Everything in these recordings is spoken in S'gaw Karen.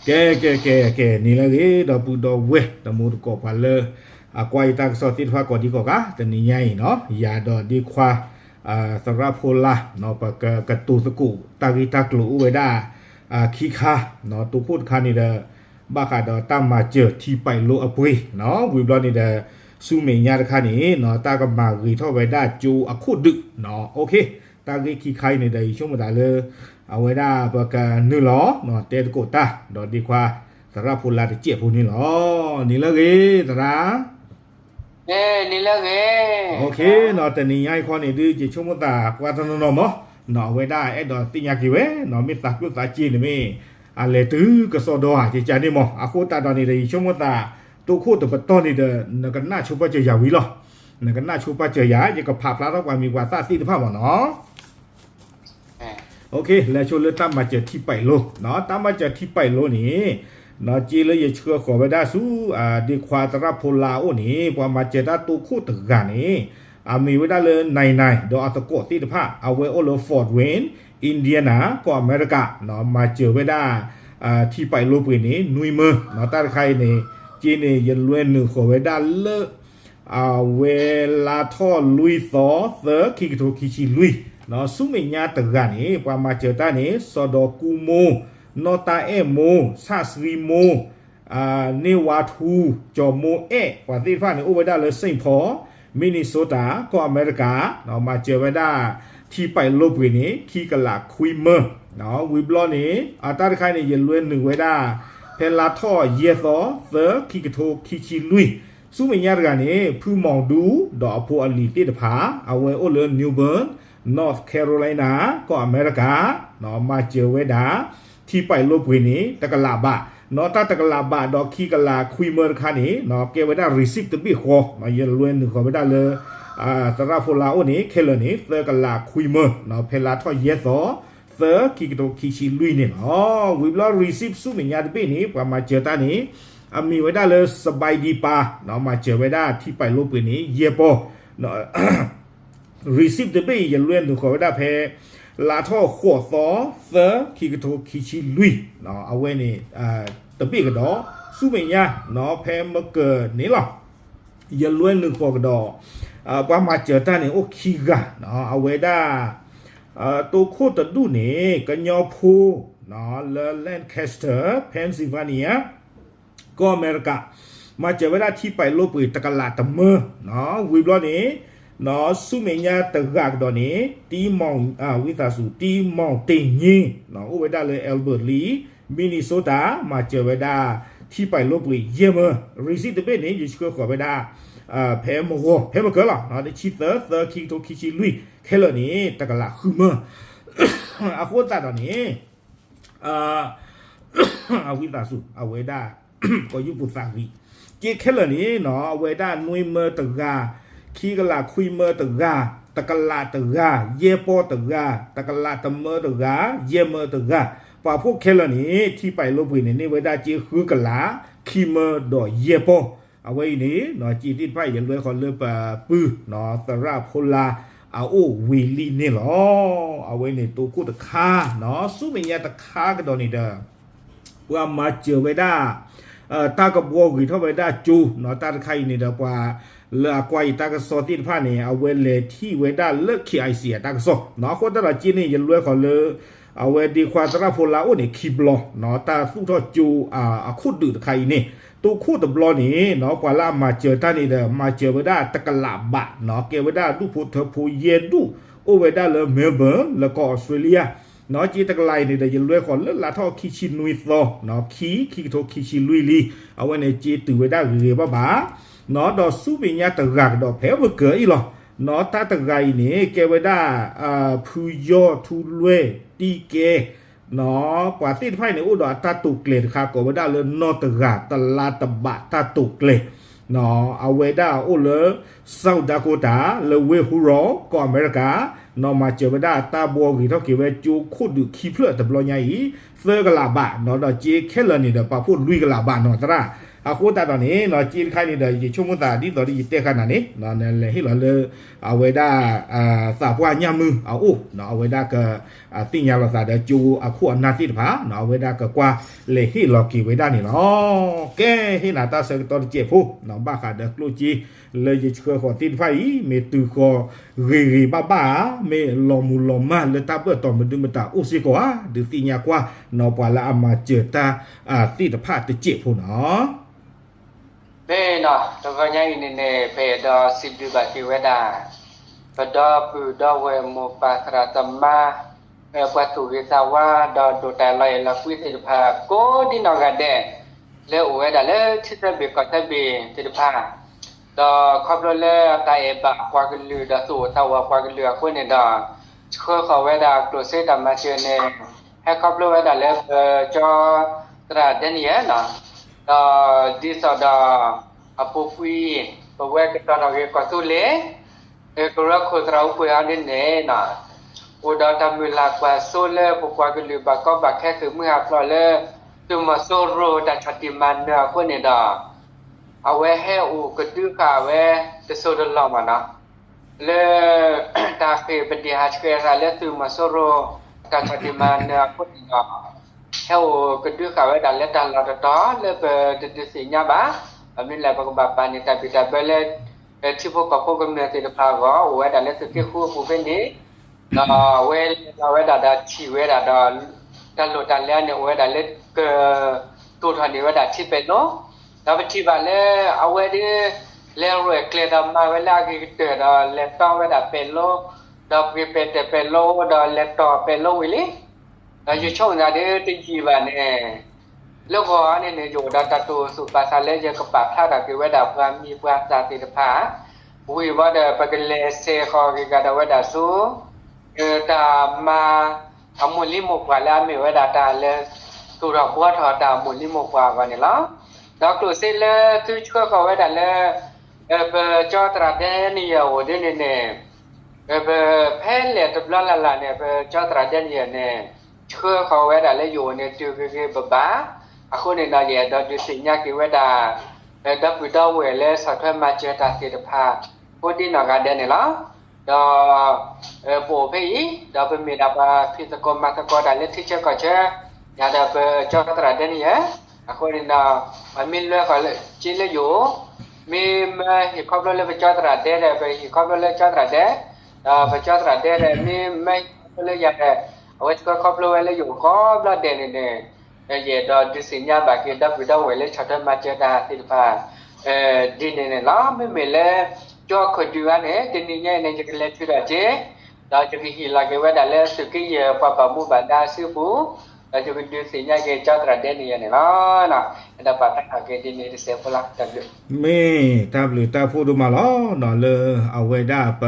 ကဲ ကဲ ကဲ ကဲ န့ၣ်လၢအဂ့ၤ ဒီပုၢ်ဒီဝဲၢ် တမူတကိးပှၤလၢ အကွၢ်ယတၢ်ကစီၣ်သ့ၣ်တဖၣ်ကိးဒံကိးဂၤ တနံၤညါအံၤနီၤ ယၤဒီးဒ့ခွါ သရၣ်ဖိလါ ပကကတိၤသကိးတၢ်ဂ့ၢ်တၢ်ကျိၤအိၣ်ဝဲဒၣ် ခံခါ တိခိၣ်တခါန့ၣ်ဒီး ဘၣ်ဃးဒီးတၢ်မၤစၢၤထံပာ်လိအပှ့ၤ ဝံၤဘျီန့ၣ်ဒီး ဆူမဲာ်ညါတခါန့ၣ် တၢ်ကမၤဂ့ၤထီၣ်ဝဲဒၣ်ကၠိအခိၣ်ဒုး တၢ်ဂ့ၢ်ခံခါအံၤန့ၣ်ဒီး ယဆိကမိၣ်သးလၢ အဝဲဒၣ်ပကနုာ်လီၤ တဲသကိးတၢ် ဒီးဒ့ခွါ သရၣ်ဖိလါတစဲးဖိန့ၣ်လီၤ. န့ၣ်လၢအဂ့ၤ သရၣ် တနံၤညါအံၤခီန့ၣ်ဒုး ယဆိကမိၣ်သးပှၤတနီၤနီၤမး အဝဲဒၣ်အဲၣ်ဒိးသ့ၣ်ညါက့ၤဝဲ မ့ၢ်သးကျိၣ်သးစ့န့ၣ်မ့ၢ် အလဲၤတုၤကစီဒီဧါ ကကန့ၣ်မး အဃိသတးဒီးန့ၣ်ဒီး ယဆိကမိၣ်သး တိခိၣ်တပတီၢ်န့ၣ်ဒီး နကနၢ်ဆိပာ်စၢၤယၤဝံၤလီၤ. နကနၢ်ဆိပာ်စၢၤယၤ ယကဖးဖျါထီၣ်ပှၤမံၤပှၤသၣ်သ့ၣ်တဖၣ်မးနီၤ လဲၤဆိလၢတၢ်မၤစၢၤထံပာ်လိ တၢ်မၤစၢၤထံပာ်လိန့ၣ် က့လၢယဆှၢဃီၤဝဲဒၣ်ဆူ ဒ့ခွါသရၣ်ဖိလါအအိၣ်န့ၣ် ပှၤမၤစၢၤတၢ်တိခိၣ်တဂၤန့ၣ် အမ့ၢ်ဝဲဒၣ်လၢ နံၤနံၤ ဒီးအသကိးသ့ၣ်တဖၣ် အဝဲအိၣ်လၢ Fort Wayne Indiana ကီၢ်အမဲရကၤ မၤစၢၤဝဲဒၣ် ထံပာ်လိပှ့ၤန့ၣ် နွံမၢ တၢ်တခါအံၤန့ၣ် က့န့ၣ် ယလွဲနုာ်ဃီၤဝဲဒၣ်လၢ အဝဲလါထီၣ်လွံၢ်သီ သၢ ခံကထိခံဆံလွံၢ် ဆူမဲာ်ညါတဂၤန့ၣ် ပှၤမၤစၢၤတၢ်န့ၣ် စီၤဒီးကူမိၢ် နီၢ်တၢ်အဲၣ်မိၢ် ဆၣ်ဆှံမိၢ် န့ၢ်ဝါထူ ကၠီၤမိၢ်အဲၣ် ပှၤသ့ၣ်တဖၣ်န့ၣ် အိၣ်ဝဲဒၣ်လၢ Saint Paul Minnesota ကီၢ်အမဲရကၤ မၤစၢၤဝဲဒၣ် ထံပာ်လိပှ့ၤန့ၣ် ခံကလးခွံမၢ ဝံၤဘျီန့ၣ် အတၢ်တခါန့ၣ် ယလွဲနုာ်ဝဲဒၣ် ဖဲလါထီၣ်ယဲၢ်သီ သၢ ခံကထိခံဆံလွံၢ် ဆူမဲာ်ညါတဂၤန့ၣ် ဖုမီၤဒူ ဒီးအဖိအလံၤသ့ၣ်တဖၣ် အဝဲအိၣ်လၢ New Bern, North Carolina ကီၢ်အမဲရကၤ မၤစၢၤဝဲဒၣ် ထံပာ်လိပှ့ၤန့ၣ် တကလးဘး နီၢ်တၢ်တကလးဘးဒီးခံကလးခွံမၢတခါန့ၣ် ကဲဝဲဒၣ် receipt တဘ့ၣ်ဃီ ယလွဲနုာ်ဃီၤဝဲဒၣ်လၢ သရၣ်ဖိလါအိၣ်န့ၣ် ခဲလၢာ်န့ၣ် သၢကလးခွံမၢ ဖဲလါထီၣ်ယဲၢ်သီ သၢ ခံကထိခံဆံလွံၢ်န့ၣ်လီၤ. ဝံၤဘျီ receipt ဆူမဲာ်ညါတဘ့ၣ်န့ၣ် ပှၤမၤစၢၤတၢ်န့ၣ် အမ့ၢ်ဝဲဒၣ်လၢ စဘဲဒံပၤ မၤစၢၤဝဲဒၣ်ထံပာ်လိပှ့ၤန့ၣ် ယဲၢ်ပီၢ် receipt တဘ့ၣ်အံၤ ယလွဲနုာ်ဃီၤဝဲဒၣ်ဖဲ လါထီၣ်ဃိးသီ သၢ ခံကထိခံဆံလွံၢ် အဝဲန့ၣ် တဘ့ၣ်ကဒီး ဆူမဲာ်ညါ ဖဲမကၢၤန့ၣ်လီၤ. ယလွဲနုာ်ဃီၤကဒီး ပှၤမၤစၢၤတၢ်န့ၣ်အိၣ်ခံဂၤ အဝဲဒၣ် တိခိၣ်တဒူၣ်န့ၣ် ကညီဖိ လၢ Lancaster Pennsylvania ကီၢ်အမဲရကၤ မၤစၢၤဝဲဒၣ်ထံပာ်လိပှ့ၤတကလးတမၢ ဝံၤဘျီန့ၣ် ဆူမဲာ်ညါတဂၤကဒီးန့ၣ် တံမီၢ် ဝံသးစူၤ တံမီၢ်တ့ၢ်ည့ အိၣ်ဝဲဒၣ်လၢ Albert Lea Minnesota မၤစၢၤဝဲဒၣ် ထံပာ်လိပှ့ၤယဲၢ်မၢ receipt တဘ့ၣ်န့ၣ် ယဆှၢဃီၤဝဲဒၣ် ဖဲမဂီၤ ဖဲမကၢၤလီၤ တဆံသၢ သၢ ခံကထိခံဆံလွံၢ် ခဲလၢာ်န့ၣ် တကလးဃုမၢ အဃိသတးဒီးန့ၣ် အဝံသးစူၤ အဝဲဒၣ် ကီၢ်ယူၢ်ပူၤသးဝံၤ က့ခဲလၢာ်န့ၣ် အဝဲဒၣ်နွံမၢတဂၤ ခံကလးခွံမၢတဂၤ တကလးတဂၤ ယဲၢ်ပီၢ်တဂၤ တကလးတမၢတဂၤ ယဲၢ်မၢတဂၤ ပှၤဖှိၣ်ခဲလၢာ်န့ၣ် ထံပာ်လိပှ့ၤန့ၣ် န့ၢ်ဝဲဒၣ်က့ဃုကလး ခံမၢဒီးယဲၢ်ပီၢ် အဝဲအံၤန့ၣ် က့သ့ၣ်တဖၣ်ယလွဲဃီၤလၢပပုၢ် သရၣ်ဖိလါ အအိၣ်ဝံၤလံန့ၣ်လီၤ. အဝဲန့ၣ်တိခိၣ်တခါ ဆူမဲာ်ညါတခါကဒီးန့ၣ်ဒီး ပှၤမၤစၢၤဝဲဒၣ် တၢ်ကဘှီဂ့ၤထီၣ်ဝဲဒၣ်ကၠိ တၢ်တခါအံၤန့ၣ်ဒီး ပှၤလၢအကွၢ်ယတၢ်ကစီၣ်သ့ၣ်တဖၣ်န့ၣ် အဝဲလဲၤထံၣ်ဝဲဒၣ်လၢ KIC အတၢ်ကစီၣ် အဃိသတးဒီးက့န့ၣ် ယလွဲဃီၤလၢ အဝဲဒ့ခွါသရၣ်ဖိလါအိၣ်န့ၣ် ခံဘျီ တၢ်သူၣ်ထီၣ်ကၠိ အခိၣ်ဒုးတခါအံၤန့ၣ် တိခိၣ်တဘျီန့ၣ် ပှၤလၢအမၤစၢၤတၢ်န့ၣ်ဒီး မၤစၢၤဝဲဒၣ်တကလးဘး ကဲဝဲဒၣ်ဒူၣ်ဖိထၢဖိယဲၢ်ဒူၣ် အိၣ်ဝဲဒၣ်လၢ Melbourne လၢကီၢ်အီစထြ့လယါ က့တကလးအံၤန့ၣ်ဒီး ယလွဲဃီၤလၢလါထီၣ်ခံဆံနွံသီ ခံ ခံကထိခံဆံလွံၢ်လံ အဝဲန့ၣ်က့တုၤဝဲဒၣ်ဂ့ၤဂ့ၤဘၣ်ဘၣ် ဒီးဆူမဲာ်ညါတဂၤကဒီးဖဲမကၢၤအံၤလီၤ တၢ်တဂၤအံၤန့ၣ် ကဲဝဲဒၣ် ဖုယီၢ်ထူလွဲၢ်တံကဲ ပှၤသ့ၣ်တဖၣ်အံၤန့ၣ် အိၣ်ဒီးအတၢ်တိာ်ကျဲၤတခါ ကိးဝဲဒၣ်လၢနီၢ်တဂၤတလါတဘးတၢ်တိာ်ကျဲၤ အဝဲဒၣ်အိၣ်လၢ South Dakota လၢဝ့ၢ်ဟူရီၤ ကီၢ်အမဲရကၤ မၤစၢၤဝဲဒၣ်တၢ်ဘှီဂ့ၤထီၣ်က့ၤဝဲကၠိခိၣ်ဒုးခံဖျၢၣ်တဘျီညါအံၤ သၢကလးဘး ဒီးက့ခဲလၢာ်န့ၣ်ဒီး ပာ်ဖှိၣ်လွံၢ်ကလးဘးနီၤ သရၣ် အဃိသတးဒီးန့ၣ် က့တခါန့ၣ်ဒီး ယဆိကမိၣ်သးဒ်သိးဒီးယတဲဃာ်နၤန့ၣ် နလဲၤဟ့ၣ်လီၤလၢ အဝဲဒၣ် သးပှၢ်ညၣ်မုၢ်အအိၣ် အဝဲဒၣ်က သ့ၣ်ညါလိာ်သးဒီးကၠိအခိၣ်အနၢ်သ့ၣ်တဖၣ် အဝဲဒၣ်ကကွၢ်လဲၤဟ့ၣ်လီၤက့ၤဝဲဒၣ်န့ၣ်လီၤ. ကဲ ဟ့ၣ်နၤတၢ်ဆၢကတီၢ်တစဲးဖိ ဘၣ်ဃးဒီးကျိၣ်စ့လၢယဆှၢဃီၤသ့ၣ်တဖၣ်အံၤ မ့ၢ်တုၤဃီၤဂ့ၤဂ့ၤဘၣ်ဘၣ်ဧါ, မ့ၢ်လီၤမူၤလီၤမၢ်လၢတၢ်ဘၢၣ်တီၤမနုၤမတၤအိၣ်စ့ၢ်ကီးဧါ, ဒုးသ့ၣ်ညါကွၢ်နီၤ ပှၤလၢအမၤစၢၤတၢ်သ့ၣ်တဖၣ်တစဲးဖိနီၤ. မ့ၢ်နီၤ တဂီၤညါအံၤန့ၣ်န့ၣ် ပအဲၣ်ဒိးစံးဘျုးဘၣ်က့ၤဝဲဒၣ် ပဒီပုၢ်ဒီဝဲၢ်မိၢ်ပၢ်သရၣ်သမါ ပှၤသူၣ်ဂ့ၤသးဝါ ဒီးဒိၣ်တၢ်လီၤအဲၣ်လီၤကွံသ့ၣ်တဖၣ် ကိးဒ်နီၢ်ဂၤဒဲး လၢအိၣ်ဝဲဒၣ်လၢထံသၢဘ့ၣ်ကီၢ်သၢဘ့ၣ်သ့ၣ်တဖၣ် ဒီးခီဖျိလၢအတၢ်အဲၣ်ဘၣ်ပှၤကလုာ် ဒီးသူၣ်အိၣ်သးအိၣ်ပှၤကလုာ်အဃိန့ၣ်ဒီး ဆှၢဃီၤဝဲဒၣ်ကျိၣ်စ့တၢ်မၤစၢၤန့ၣ် ဟဲခီဖျိဝဲဒၣ်လၢပကၠီသရၣ်ဒဲနယဲၢ်နီၤ ဒီးဒ်သိးဒီး အပူၤကွံာ် ပဝဲကတီၤထီၣ်က့ၤကီၢ်သူလ့ၤ ကရၢခိၣ်သရၣ်အိၣ်ပှဲၤအီၤဒ်န့ၣ်နီၤ အိၣ်ဒီးတၢ်မုၢ်လၢ်ကွၢ်စိလၢပပှၤကလုာ်ဘၣ်ကီဘၣ်ခဲသုးမုၢ်ဟးဖျိးလၢ သုးမီၤစိရိၤတၢ်ဆီၣ်တံၢ်မၤနၢၤအဃိန့ၣ်ဒီး အဝဲဟဲအိၣ်ကဒုဃာ်ဝဲတစိၢ်တလီၢ်မးနီၤ လၢ တၢ်ဃ့ၢ်ပဒ့ၣ်ဟးဆှဲးသးလၢသုးမီၤစိရိၤ တၢ်ဆီၣ်တံၢ်မၤနၢၤအဃိန့ၣ်ဒီး ဟဲအိၣ်ကဒုဃာ်ဝဲဒၣ်လၢတၢ်လီၢ်တတီၤ လၢပတဒုးသ့ၣ်ညါဘၣ် မ့ၢ်လဲၣ်ပကဘၣ်ပာ်န့ၢ်တၢ်ဘံၣ်တၢ်ဘၢလၢ ထံဖိကီၢ်ဖိကမျၢၢ်သ့ၣ်တဖၣ်အဂီၢ် အိၣ်ဝဲဒၣ်လၢသုးက့ဃုအပူၤဖဲန့ၣ် ဒီးအဝဲလဲၤလီၤဝဲဒၣ်ဒီးထံၣ်ဝဲဒၣ်ဒီး တၢ်လိၣ်တၢ်လဲအန့ၣ်အိၣ်ဝဲဒၣ်လၢက တိၢ်ထီၣ်န့ၢ်ဝဲဒၣ်ထံပဲာ်လိ ဒီးပထံၣ်ဘၣ်လၢ အဝဲဒၣ် လဲၤရဲၣ်ကျဲၤဒီးမၤဝဲလၢအဂ့ၤကတၢၢ်ဒီးလဲၤတီဝဲဒၣ်ပဲာ်လိ ဒီးပှ့ၤပဲာ်တၢၢ်ပဲာ်လိဒီးလဲၤတီၢ်ပဲာ်လိဝံၤလံ ဒီးယဆိကမိၣ်သးဒ်တယံာ်ဘၣ်န့ၣ် လၢဂီၤန့ၣ်န့ၣ် ယအိၣ်ဒီးတၢ်တိာ်သူၣ်ပာ်သးလၢယကပာ်ဖျါထီၣ်က့ၤဝဲဒၣ်ပှၤမံၤပှၤသၣ်သ့ၣ်တဖၣ် ဝံၤဘၣ်ဒီး ပကလဲၤဆဲးဃီၤက့ၤကဒီးဝဲဒၣ်ဆူ တၢ်မၤ အမိၢ်လံၤမိၢ်ပှၢ်လၢအမ့ၢ်ဝဲဒၣ်တၢ်လၢ သူၣ်ထီၣ်ဘှီထီၣ်တၢ်အမိၢ်လံၤမိၢ်ပှၢ်အဂီၢ်န့ၣ်လီၤ. ဒီးကျိၣ်စ့လၢသုဆှၢဃီၤဝဲဒၣ်လၢ ပကၠီသရၣ်ဒဲနယဲၢ်အအိၣ်ဒ်န့ၣ်န့ၣ် ပဖဲလဲၣ်တဘျီလၢ်လၢ်န့ၣ် ပကၠီသရၣ်ဒဲနယဲၢ်န့ၣ် ဆှၢဃီၤဝဲဒၣ်လၢယအိၣ်န့ၣ် တုၤဂ့ၤဂ့ၤဘၣ်ဘၣ်, အဃိန့ၣ်ဒီး ယအဲၣ်ဒိးဒုးသ့ၣ်ညါက့ၤဝဲဒၣ် ဒီပုၢ်ဒီဝဲၢ်လၢဆီၣ်ထွဲမၤစၢၤတၢ်သ့ၣ်တဖၣ် ကိးဒ်နီၢ်ဂၤဒဲးန့ၣ်လီၤ. ဒီး ပအိၣ်ဖဲအံၤ ဒီးပမ့ၢ်ဒၣ်ပှၤဖံးသကိးမၤသကိးတၢ်လၢထံဆၢကီၢ်ဆၢ ယၤဒီးပကၠီသရၣ်ဒဲနယဲၢ်, အဃိန့ၣ်ဒီး ပမ့ၢ်လဲၤဃီၤလၢက့လၢယအိၣ်, မ့ၢ်မၢဟ့ၣ်ခီဖျိလၢပကၠီသရၣ်ဒဲဒီး ပဟ့ၣ်ခီဖျိလၢကၠီသရၣ်ဒဲ, ဒီးပကၠီသရၣ်ဒဲဒီး မ့ၢ်မၢဟ့ၣ်ခီဖျိလၢယၤဒီး အဝဲဆှၢခီဖျိဝဲလၢယအိၣ်ကိးဘျီဒဲးန့ၣ်န့ၣ် ယအဲၣ်ဒိးဒုးသ့ၣ်ညါဘၣ်က့ၤဒီပုၢ်ဒီဝဲၢ်လၢဆီၣ်ထွဲမၤစၢၤတၢ်သ့ၣ်တဖၣ် ဒ်န့ၣ်န့ၣ်လီၤ. မ့မ့ၢ်လၢ ကၠီခိၣ်ဒုးအါန့ၣ် တနံၤညါအံၤန့ၣ် ယကလဲၤထုးထီၣ်က့ၤ ဒီးယကဟ့ၣ်လီၤက့ၤဝဲဒၣ်လၢသုးက့ယဲၢ်ပှၤဘၣ်မူဘၣ်ဒါအစုပူၤ, ဒီးယကဒုးသ့ၣ်ညါက့ၤကၠီသရၣ်ဒဲနယဲၢ်န့ၣ်လီၤ. အဲၣ်ဒိးပာ်ဖျါထီၣ်က့ၤဒ်န့ၣ်တစဲးဖိလီၤ. တၢ်ဘျုး မ့ၢ်တၢ်ဘျုးတၢ်ဖှိၣ်ဒိၣ်မးလီၤ. လၢအဝဲဒၣ်ပ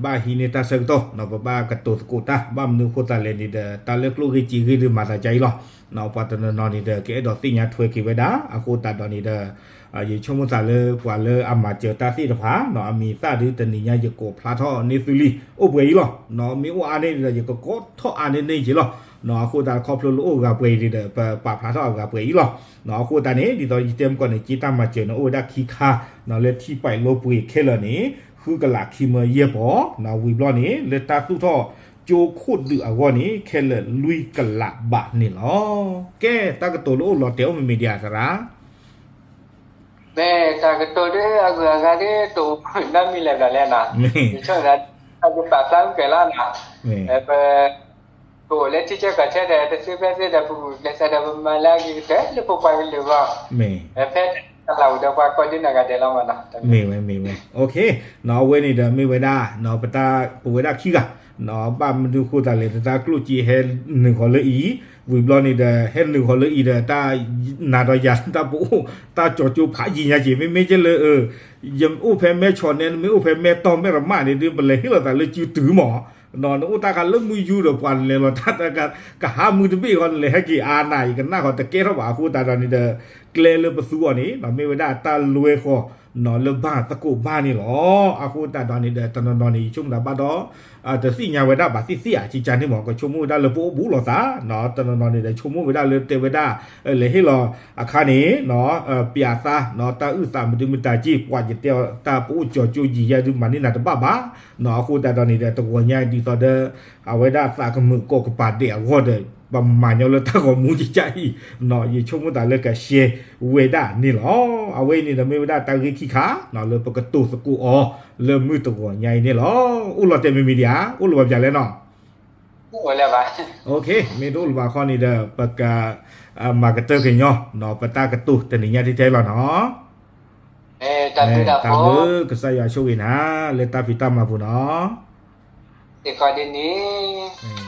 ဘၣ်ဟံးန့ၢ်တၢ်ဆၢကတီၢ် ပဘၣ်ကတိၤသကိးတၢ် ဘၣ်မနုၤအဃိသတးလဲၣ်န့ၣ်ဒီး တၢ်လၢကျိၣ်ဂ့ၤစ့ဂ့ၤဒုးမၤသးဒ်အံၤလီၤ. ပှၤတနီၤနီၤန့ၣ်ဒီး ကအဲၣ်ဒိးသ့ၣ်ညါထွဲက့ၤဝဲဒၣ် အဃိသတးဒီးန့ၣ်ဒီး ယဆိကမိၣ်သးလၢပှၤလၢအမၤစၢၤတၢ်သ့ၣ်တဖၣ် အမံၤသၣ်ဒုးတနံၤညါယကိးဖျါထီၣ်န့ၢ်သုလံ အိၣ်ပှဲၤအံၤလီၤ. မ့ၢ်အိၣ်အါန့ၢ်န့ၣ်ဒီး ယကကိးထီၣ်အါန့ၢ်န့ၢ်က့ၤလီၤ. အဃိသတးခီဖျိလၢအိၣ်ဂၤပှဲၤအံၤန့ၣ်ဒီး ပပာ်ဖျါထီၣ်အဂၤပှဲၤအံၤလီၤ. အဃိသတးန့ၣ် ဒ်သိးယတဲမကီၢ်န့ၣ် က့တၢ်မၤစၢၤန့ၣ် အိၣ်ဝဲဒၣ်ခံခါ လၢထံပာ်လီၤပှ့ၤခဲလၢာ်န့ၣ် ဃုကလးခံမၢယဲၢ်ပီၤ, ဝံၤဘျီန့ၣ် လၢတၢ်သူၣ်ထီၣ်ကၠိခိၣ်ဒုးအဂီၢ်န့ၣ် ခဲလၢာ်လွံၢ်ကလးဘးန့ၣ်လီၤ. ကဲ တၢ်ကတိၤလၢအိၣ်လီၤတဲာ်အိၣ်မ့ၢ်မ့ၢ်ဒ်အံၤသရၣ် မ့ၢ်တၢ်ကတိၤဒ်အဂုၤအဂၤဒ်တအိၣ်နီတမံၤလၢၤဘၣ်လဲၣ်နီၤ, ယဆိကမိၣ်သး တၢ်ကပာ်ဖျါမုၢ်ကဲၤလီၤနီၤ, ပ ကအိၣ်လၢထံဆၢကီၢ်ဆၢဒီး တသ့ဖဲသ့ဒီး ပဂုာ်ကျဲးစၢးဒီးပမၤလၢအဂ့ၤကတၢၢ်လၢပပှၤကလုာ်အဂီၢ်, ဖဲတၢ်လၢအိၣ်ဒီးပှၤကိးဒ်နီၢ်ဂၤဒဲးလီၤမးနီၤ, မ့ၢ်ဝဲမ့ၢ်ဝဲ, အဝဲန့ၣ်ဒီးမ့ၢ်ဝဲဒၣ် ပတၢ်ပဝဲဒၣ်ခံဂၤ ဘၣ်မနုၤဃိသတးလဲၣ် တၢ်ကျိၣ်စ့ဟဲနုာ်ဃီၤလၢအံၤ, ဝံၤဘျီန့ၣ်ဒီး ဟဲနုာ်ဃီၤလၢအံၤဒီး တၢ်နၤဒီးယၤ တၢ်ပအိၣ် တၢ်ကၠီၤကၠိဖးယံၤညါက့ၤ မ့မ့ၢ်ကဲလၢ ယအိၣ်ဖဲမဲၢ်ဆီးနဲ နမ့ၢ်အိၣ်ဖဲမဲၢ်တီၢ်မဲၢ်ရမၣ်န့ၣ် ဒုးပလဲၤဟ့ၣ်လီၤသးလၢစုတုၤမး, နအိၣ်တၢ်ခါလၢမုၢ်ယူၤဒီး ပှၤလဲၤလီၤတၢ် ကဟါမုၢ်တဘ့ၣ်ဃီ နလဲၤဟဲက့ၤအါနၤ ယကနၣ်ဃီတကဲထီၣ်ဘၣ်အဃိသတးဒီးန့ၣ်ဒီး ကျဲလၢပသူအီၤန့ၣ် မ့ၢ်ဝဲဒၣ်တၢ်လွဲဃီၤ လၢဘၣ်သကိးဘၣ်န့ၣ်လီၤ. အဃိသတးဒီးန့ၣ်ဒီး တနီၤနီၤန့ၣ် ယဆိကမိၣ်သးဘၣ်ဒီး တသ့ၣ်ညါဝဲဒၣ်ဘၣ်သ့ၣ်သ့ၣ်ဧါ ကကန့ၣ်မ့ၢ် ကဆိကမိၣ်ဝဲဒၣ်လၢပအိၣ်ဘူးလိာ်သး, တနီၤနီၤန့ၣ်ဒီး ဆိကမိၣ်ဝဲဒၣ်လၢတဲဝဲဒၣ် လဲၤဟ့ၣ်လီၤအခါန့ၣ် ပျးသး တၢ်အုၣ်သးမနုၤမတၤက့ ပှၤယတဲအီၤ တၢ်ပအိၣ်ကၠီကၠိယံာ်ယဲဒုးမၤန့ၢ်နၤတဘၣ်ဘၣ်. အဃိသတးဒီးန့ၣ်ဒီး တဂီၤညါဒ်သိးဒီး အဝဲဒၣ်သးကမုာ်ကိးကပၤဒဲးအဂီၢ်ဒီး ပမၤညီလၢတၢ်ဂီၤမူကကအံၤ ယဆိကမိၣ်သးလၢကရှဲဝဲဒၣ်န့ၣ်လီၤ. အဝဲအံၤန့ၣ်ဒီးမ့ၢ်ဝဲဒၣ်တၢ်ဂ့ၢ်ခံခါ လၢပကတိၤသကိးအီၤ လၢမုၢ်တဂီၤညါအံၤန့ၣ်လီၤ. အိၣ်လီၤတဲာ်မ့ၢ်မံၤဒံးဧါ, အိၣ်လီၤဘၣ်ပျးလဲၣ်နီၤ. မ့ၢ်တအိၣ်လၢၤဘၣ်ခီန့ၣ်ဒီး ပကမၤကတၢၢ်ကညီ ပတၢ်ကတိၤတနံၤညါထဲထဲလီၤနီၤ. တၢ်ဘျုး ကစၢ်ယွၤဆိၣ်ဂ့ၤနၤ လၢတၢ်ဖံးတၢ်မၤပူၤနီၤ. စ့ၢ်ကီးဒ်န့ၣ်